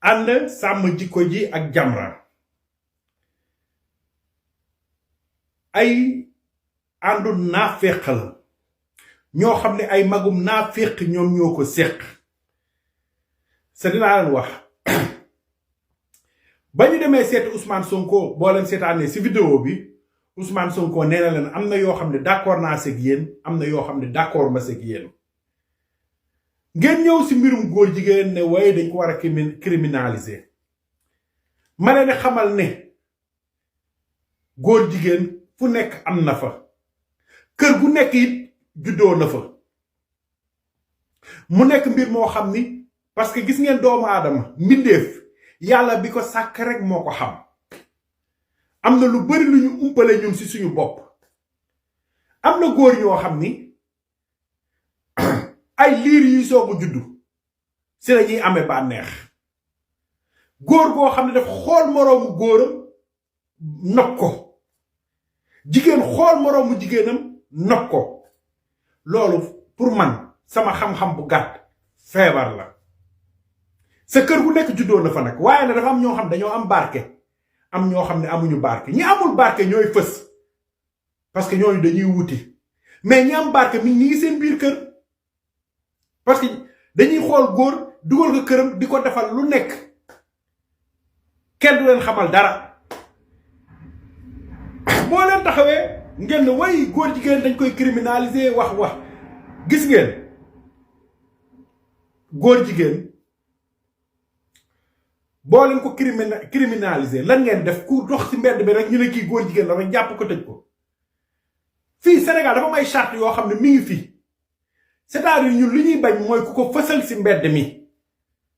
ànd sàmm jikko ji ak Jamra ay àndu naaféq la ñoo xam ne ay magum naaféq ñoom ñoo ko séq sa dinaa leen wax ba ñu demee seeti Ousmane Sonko boo leen seetaanee si vidéo bi Ousmane Sonko nee na leen am na yoo xam ne d'accord naa seeg yéen am na yoo xam ne d'accord ma seeg yéen ngeen ñëw si mbirum góor jigéen ne waaye dañ ko war a criminaliser ma leen xamal ne góor jigéen fu nekk am na fa kër gu nekk it juddoo na fa mu nekk mbir moo xam ni parce que gis ngeen doomu aadama mbindeef yàlla bi ko sàkk rek moo ko xam am na lu bari lu ñu umpale ñun si suñu bopp am na góor ñoo xam ni ay liir yuy soog a juddu si la ñuy amee bànneex góor goo xam ne daf xool moroomu góoram nopp ko jigéen xool moroomu jigéenam nopp ko loolu pour man sama xam-xam bu gàtt feebar la sa kër gu nekk juddoo na fa nag waaye nag dafa am ñoo xam dañoo am barke am ñoo xam ne amuñu barke ñi amul barke ñooy fës parce que ñooñu dañuy wuti mais ñi am barke mi ñi ngi seen biir kër parce que dañuy xool góor dugal ko këram di ko defal lu nekk kenn du leen xamal dara boo leen taxawee ngeen ne way góor jigéen dañ koy criminaliser wax gis ngeen góor jigéen boo leen ko criminaliser lan ngeen def ku dox ci mbedd bi rek ñu ne kii góor jigéen la rek jàpp ko tëj ko fii Sénégal dafa may charte yoo xam ne mi ngi fii c'est-à-dire ñun li ñuy bañ mooy ku ko fësal ci mbedd mi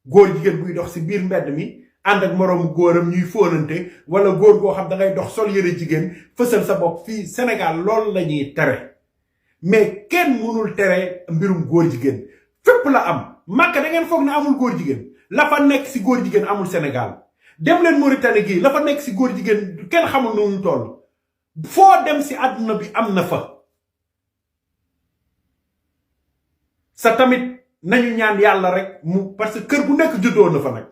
góor jigéen buy dox ci biir mbedd mi ànd ak moroomu góoram ñuy fóonante wala góor goo xam da ngay dox sol yëre jigéen fësal sa bopp fii Sénégal loolu la ñuy tere mais kenn mënul tere mbirum góor jigéen fépp la am Makka da ngeen foog ne amul góor jigéen la fa nekk ci góor jigéen amul Sénégal dem leen Mauritanie gii la fa nekk ci góor jigéen kenn xamul nu mu toll foo dem ci àdduna bi am na fa sa tamit nañu ñaan yàlla rek mu parce que kër gu nekk juddoo na fa nag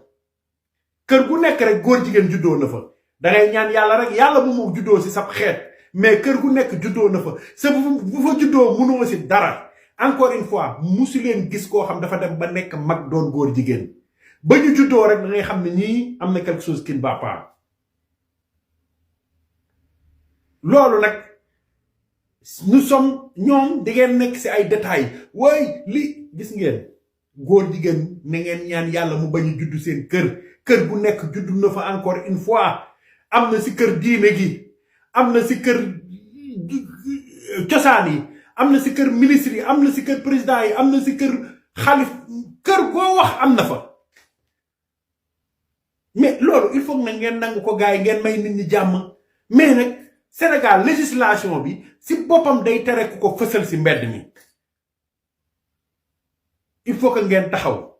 kër gu nekk rek góor jigéen juddoo na fa dangay ñaan yàlla rek yàlla bu mu juddoo ci sab xeet mais kër gu nekk juddoo na fa sa bu fa juddoo mënoo ci dara encore une fois musu leen gis koo xam dafa dem ba nekk mag doon góor jigéen ba ñu juddoo rek da ngay xam ne ñii am na quelque chose qui ne va pas loolu nag nous sommes ñoom di ngeen nekk ci ay détails waaye li gis ngeen góor jigéen na ngeen ñaan yàlla mu bañ a juddu seen kër gu nekk juddu na fa encore une fois am na ci kër diine gi am na ci kër cosaan yi am na ci kër ministre yi am na ci kër président yi am na ci kër xalif kër goo wax am na fa mais loolu il faut na ngeen nangu ko gars yi ngeen may nit ñi jàmm mais nag Sénégal législation bi ci boppam day tere ku ko fësal ci mbedd mi il faut que ngeen taxaw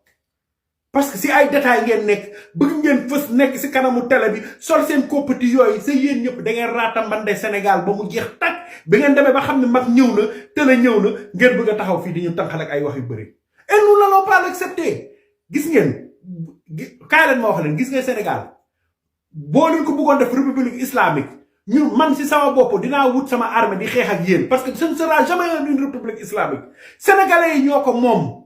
parce que ci ay détails ngeen nekk bëgg ngeen fës nekk ci kanamu télé bi sol seen koppati yooyu sa yéen ñëpp da ngeen raatambande Sénégal ba mu jeex tàkk bi ngeen demee ba xam ne mag ñëw na télé ñëw na ngeen bëgg a taxaw fii di ñu tànqal ak ay wax yu bëri et nous n'allons pas l'accepter gis ngeen kaay leen ma wax leen gis ngeen Sénégal boo leen ko bëggoon def république islamique ñu man ci sama bopp dinaa wut sama armée di xeex ak yéen parce que ce ne sera jamais une république islamique sénégalais yi ñoo ko moom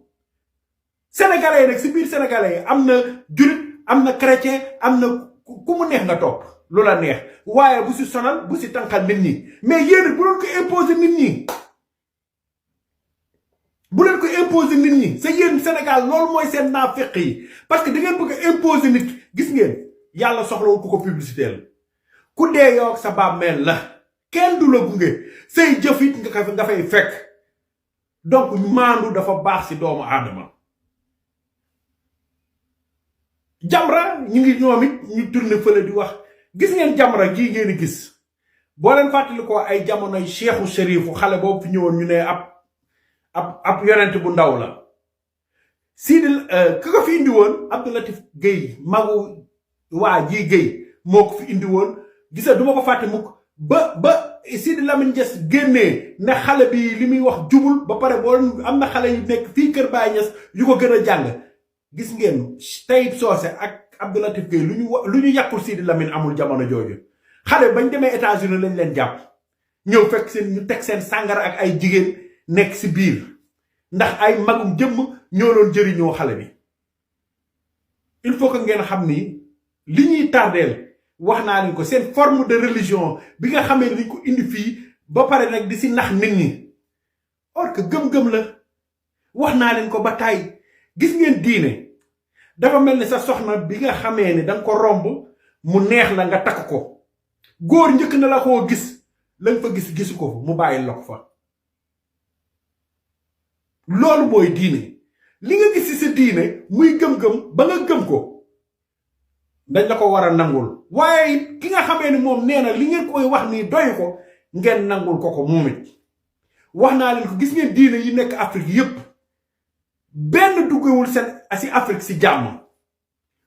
sénégalais yi nag ci biir sénégalais yi am na jurit am na chrétien am na ku mu neex nga topp lu la neex waaye bu ci sonal bu ci tànqal nit ñi mais yéen bu leen ko imposer nit ñi bu leen ko imposer nit ñi sa yéen Sénégal loolu mooy seen naafeq yi parce que da ngeen bëgg a imposer nit gis ngeen yàlla soxlawul ku ko publicité la ku dee yow ak sa bàmmeel la kenn du la gunge say jëf it nga fay fekk donc maandu dafa baax ci doomu aadama Jamra ñu ngi ñoom it ñu tourné fële di wax gis ngeen Jamra gii ngeen di gis boo leen fàttali ko ay jamonoy Cheikhu Chérifu xale boobu fi ñëwoon ñu ne ab yonent bu ndaw la Sidi ki ko fi indi woon Abdou Latif Guèye magu waa ji Guèye moo ko fi indi woon gisa duma ko fàtte mukk ba Sidi Lamine Niass génnee ne xale bi li muy wax jubul ba pare boo am na xale yu nekk fii Kër Baye Niass yu ko gën a jàng gis ngeen Taïb Socé ak Abdou Latif Gueye lu ñu yàqul Sidi Lamine amul jamono jooju xale bañ demee États-Unis lañ leen jàpp ñëw fekk seen ñu teg seen sàngara ak ay jigéen nekk si biir ndax ay magum jëmm ñoo doon jëriñoo xale bi. il faut que ngeen xam ni li ñuy tardeel wax naa leen ko seen forme de religion bi nga xamee dañ ko indi fii ba pare nag di si nax nit ñi or que gëm-gëm la wax naa leen ko ba tàyyi gis ngeen diine dafa mel ni sa soxna bi nga xamee ne danga ko romb mu neex la nga takk ko góor njëkk na la koo gis lañ fa gisu ko mu bàyyi la ko fa loolu mooy diine li nga gis ci sa diine muy gëm-gëm ba nga gëm ko dañ la ko war a nangul waaye ki nga xamee ni moom nee na li ngeen koy wax nii doy ko ngeen nangul ko moom it wax naa leen ko gis ngeen diine yi nekk Afrique yépp benn duggewul seen si Afrique si jàmm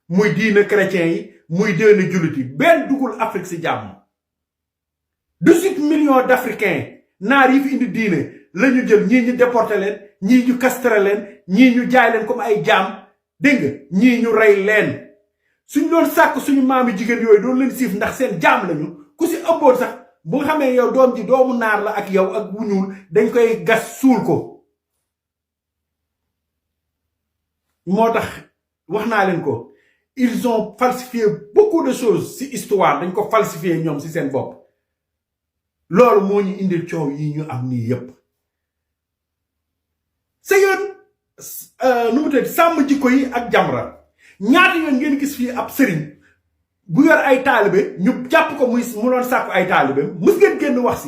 muy diine chrétien yi muy diine jullit yi benn duggul Afrique si jàmm 18 millions d'Africains naar yi fi indi diine la ñu jël ñii ñu déporté leen ñii ñu castré leen ñii ñu jaay leen comme ay jaam dégg nga ñii ñu rey leen suñ doon sàkk suñu maami jigéen yooyu doon leen siif ndax seen jaam lañu ku si ëmboon sax bu nga xamee yow doom ji doomu naar la ak yow ak wu ñuul dañ koy gas suul ko moo tax wax naa leen ko ils ont falsifié beaucoup de choses ci histoire dañ ko falsifié ñoom ci seen bopp loolu moo ñu indil coow yi ñu am nii yépp sa yoon nu mu tëdd sàmm jikko yi ak Jamra ñaata yoon ngeen gis fii ab sëriñ bu yor ay taalibe ñu jàpp ko mu doon sàkku ay taalibe mës ngeen génn wax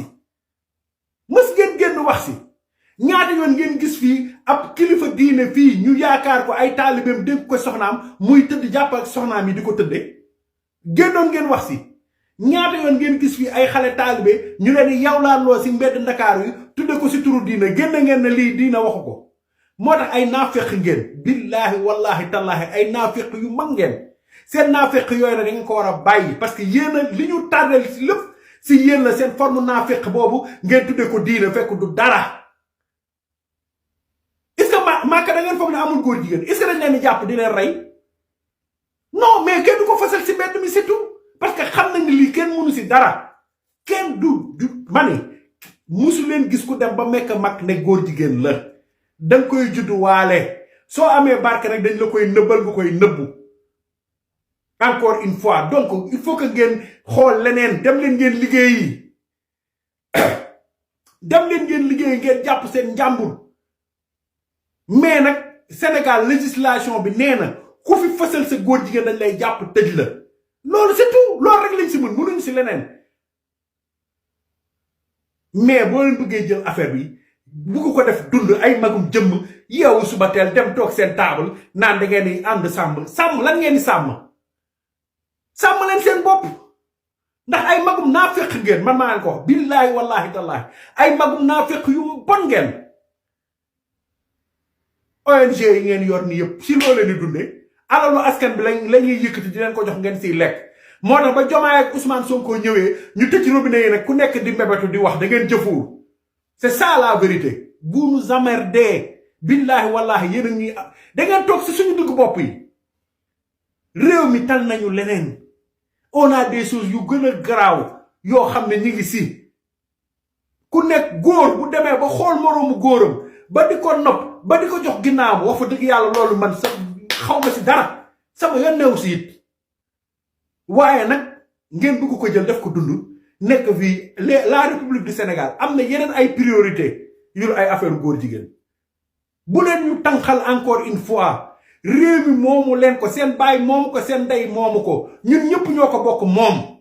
si ñaata yoon ngeen gis fii ab kilifa diine fii ñu yaakaar ko ay taalibeem dégg ko soxnaam muy tëdd jàpp ak soxnaam yi di ko tëddee génnoon ngeen wax si ñaata yoon ngeen gis fii ay xale taalibe ñu leen di yawlaanloo si mbedd Ndakaaru yi tudde ko si turu diine génn ngeen ne lii diina waxu ko moo tax ay naafeq ngeen billaahi wallaahi tallaahi ay naafeq yu mag ngeen seen naafeq yooyu na da ngeen ko war a bàyyi parce que yéen a li ñu tàrdeel si lépp si yéen la seen forme naafeq boobu ngeen tudde ko diine fekk du dara est-ce que Màkka da ngeen foog ne amul góor jigéen est-ce que dañ leen di jàpp di leen rey non mais kenn du ko fasal si mbedd mi c'est tout parce que xam nañ ne lii kenn mënu si dara kenn du mani musu leen gis ku dem ba mekk mag ne góor jigéen la danga koy juddu waale soo amee barke rek dañ la koy nëbbal nga koy nëbbu encore une fois donc il faut que ngeen xool leneen dem leen ngeen liggéeyi ngeen jàpp seen njàmbur mais nag Sénégal législation bi nee na ku fi fësal sa góor jigéen dañ lay jàpp tëj la loolu c'est tout loolu rek lañ si mën mënuñ si leneen mais boo leen bëggee jël affaire bi bugg ko def dund ay magum jëmm yeewu suba teel dem toog seen table naan da ngeen di ànd sàmm lan ngeen di sàmm leen seen bopp ndax ay magum naafeq ngeen man maa leen ko wax billaahi wallaahi tallaahi ay magum naafeq yu bon ngeen ONG yi ngeen yor ni yëpp si loo leen di dundee alalu askan bi la ñuy yëkkati di leen ko jox ngeen siy lekk moo tax ba Diomaye ak Ousmane Sonko ñëwee ñu tëj robinet yi nag ku nekk di mbebetu di wax da ngeen jëfuur c'est ça la vérité vous nous emmerdez billahi wallahi yéen a ngi da ngeen toog si suñu dugg bopp yi réew mi tal nañu leneen on a des choses yu gën a garaaw yoo xam ne ñi ngi si ku nekk góor bu demee ba xool moroomu góoram ba di ko nopp ba di ko jox ginnaaw wax fa dëgg yàlla loolu man sa xaw ma si dara sama yoon neew si it waaye nag ngeen bëgg ko jël def ko dund nekk fii la République du Sénégal am na yeneen ay priorité yu ay affaire góor jigéen bu leen ñu tànqal encore une fois réew mi moomu leen ko seen baay moomu ko seen ndey moomu ko ñun ñëpp ñoo ko bokk moom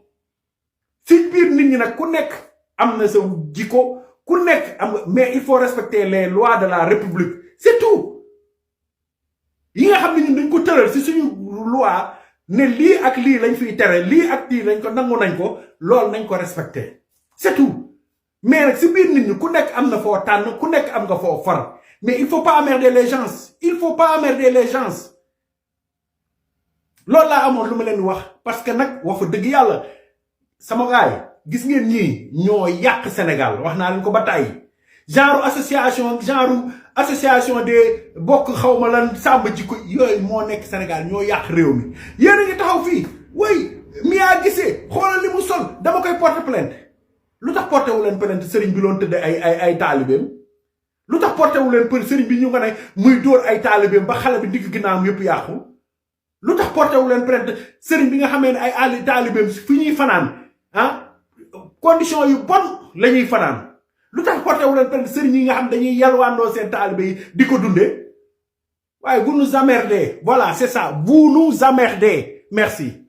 si biir nit ñi nag ku nekk am na sa jikko ku nekk am mais il faut respecter les lois de la République c'est tout yi nga xam ne ñun dañ ko tëral si suñu loi ne lii ak lii lañ fiy tere lii ak lii lañ ko nangu nañ ko loolu nañ ko respecté c'est tout mais nag si biir nit ñi ku nekk am na foo tànn ku nekk am nga foo far mais il faut pas emmerder les gens loolu laa amoon lu ma leen wax parce que nag wax fa dëgg yàlla sama gaay gis ngeen ñii ñoo yàq Sénégal wax naa leen ko ba tàyyi genre association des bokk xawma lan sàmm jikko yooyu moo nekk Sénégal ñoo yàq réew mi yéen a ngi taxaw fii way Mia Guissé xoolal li mu sol dama koy porter plainte lu tax porté wu leen plainte sëriñ bi loon tëdd ay taalibeem lu tax porté wu leen sëriñ bi ñu nga ne muy dóor ay taalibeem ba xale bi digg ginnaawam yëpp yàqu lu tax porté wu leen plainte sëriñ bi nga xamee ne ay ali taalibeem fi ñuy fanaan ah condition yu bon la ñuy fanaan lu tax porté wu leen plainte sëriñ yi nga xam dañuy yalwaandoo seen taalibe yi di ko dundee waaye vous nous emmerdez voilà c'est ça vous nous emmerdez merci